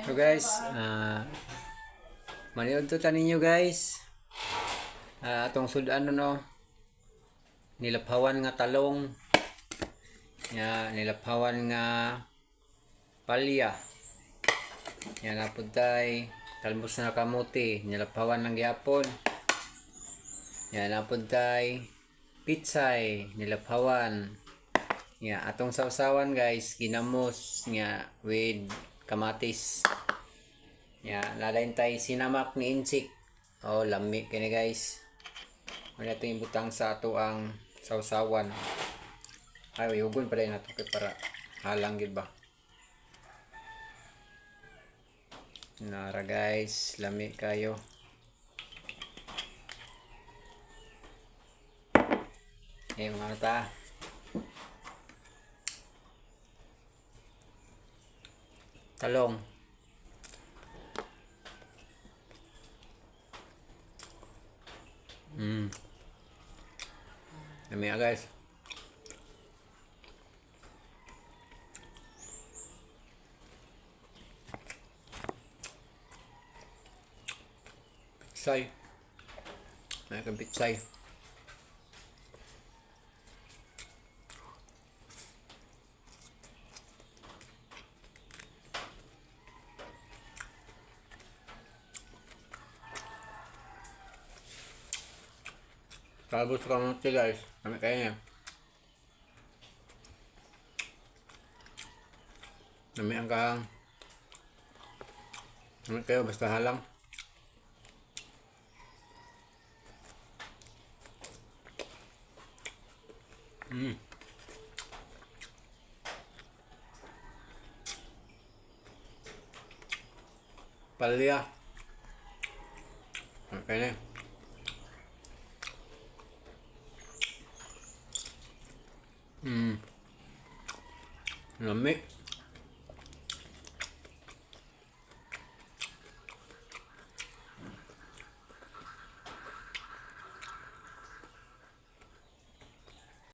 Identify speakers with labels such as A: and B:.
A: So guys, maniud to ta ninyo, guys. Atong sudan, no. Nilaphawan nga talong. Nga nilaphawan nga palya. Nga naa pud tay talbos na kamuti, nilaphawan lang gyapon. Nga naa pud tay pitsay, nilaphawan. Nga atong sawsawan, guys, ginamos nga with kamatis. Ya, lalain tay sinamak ni Insik. Oh, lami kini, guys. Wala ito yung butang sa ato ang sawsawan. Ay, uyugon pa nato kay para halang gid ba. Nara, guys, lami kayo. Eh, mga ano ta. Talong. Lami ah, guys. Pitsay. May kang pitsay. Talbos kamote, guys. Lami kayo niya. Lami ang kahang. Lami kayo basta halang. Palya. Okay na. Lami.